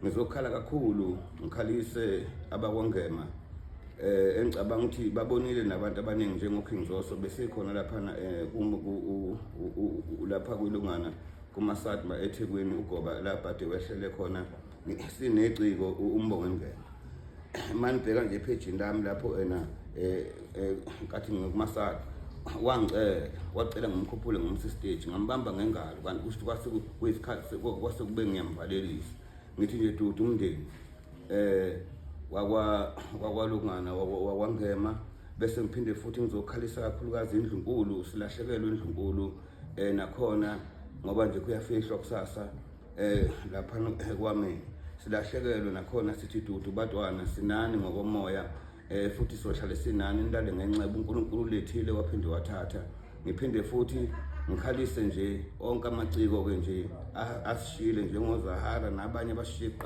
Ngizokhala kakhulu ngikhalise abakwaNgema engicabanga ukuthi babonile nabantu abaningi njengoKing Zoso besikhona laphana lapha kwilungana kumaSatma eThekwini ugoba lapha ade wehlele khona sineciko uMbongeni Ngema. Manibheka nje ephejini lami lapho ena nkathi ngikumasaka wangicela wacela ngimkhuphule ngimse stage ngambamba ngengalo kanti kusho kwase kuyisikhathi kwase kube ngiyamvalelisa ngithi nje dudu umndeni wakwa wakwalungana wakwangema bese ngiphinde futhi ngizokhalisa kakhulukazi indlunkulu silahlekelwe indlunkulu nakhona ngoba nje kuyafihlwa kusasa lapha kwami silahlekelwe nakhona sithi dudu badwana sinani ngokomoya futhi sohlale sinani nilale ngenxeba uNkulunkulu ulethile waphinde wathatha ngiphinde futhi ngikhalise nje onke amaciko ke nje asishile njengoZahara nabanye abashiye.